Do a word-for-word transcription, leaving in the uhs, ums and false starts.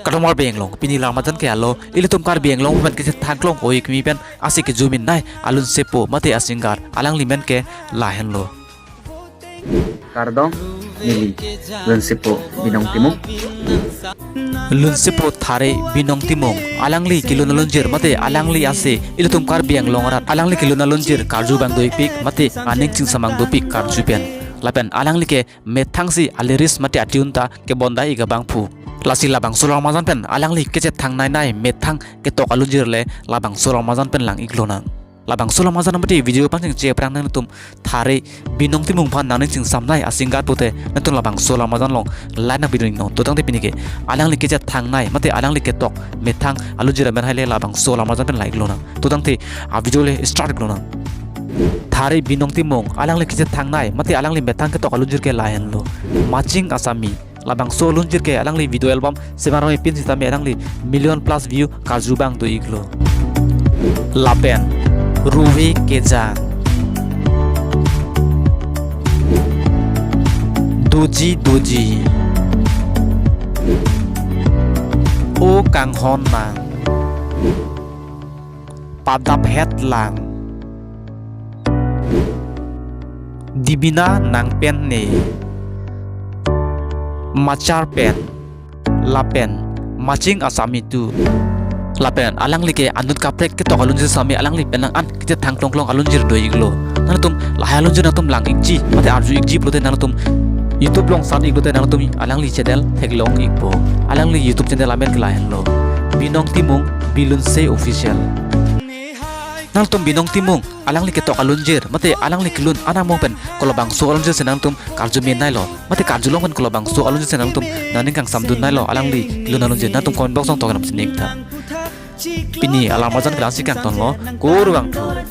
Kardom Karbi Anglong, pini alarm ajan ke alo, ilitum Karbi Anglong pen kachethang klong-o-ik mi pen ase kejumin nai alun sepo mate asinger, alangli men ke lahenlo. Kardom, neli lun sepo Binong Timung. Lun sepo Thare Binong Timung, alangli kelun alunjir mate alangli ase ilitum Karbi Anglong arat alangli kelun alunjir karju abang do-ikpik mate aning chingsam abang dopik karju pen. Lapen alangli ke methang si a-lyrics mate a-tune ta kebonda-ik abangphu. Lasi labangso alarm ajan pen alangli kachethang nai nai methang ketok alunjir le labangso alarm ajan pen lang-ik lonang. Labangso alarm ajan mate video pangchengche aphrang nangtum Thare Binong Timung aphan nangning chingsam nai asinger pute nangtum labangso alarm ajan along like nangpidun-iknon. To tangte pini ke alangli kachethang nai mate alangli ketok methang alunjir amen hai le labangso alarm ajan pen lang-ik lonang. To tangte a-video le start-ik lonang. Thare Binong Timung, alangli kachethang nai mate alangli methang ketok alunjir ke lahenlo. Maching Asami. Labangso alunjir ke alangli video album Semarong Ipin sitame alangli million plus view karju abang do-iklo. Lapen Ruve Kejang, Doji Doji, O Kanghon Nang, Padap Het Lang, Dibina Nang Pen Ne, Machar Pen, lapen Maching Asami Tu. Lapen alangli ke anut kaprek ketok alunjir sitame alangli penang an kachethang klong klong alunjir do-iklo. Nangtum lahai alunjir nangtum lang-ikji mate arju-ikji pulote nangtum YouTube along search-ik pulote nangtum alangli channel theklong-ikpo. Alangli YouTube channel amen ke lahenlo, Binong Timung Bilunse Official. Nangtum Binong Timung alangli ketok alunjir mate alangli kelun anamong pen kolabangso alunjir si nangtum karjumin nailo mate karjulong pen kolabangso alunjir si nangtum nangning kangsamdun nailo alangli kelun alunjir, nangtum comment box along tok nang sining tha. Pini alarm ajan ke la-ansi kangtonlo, kurvangthu.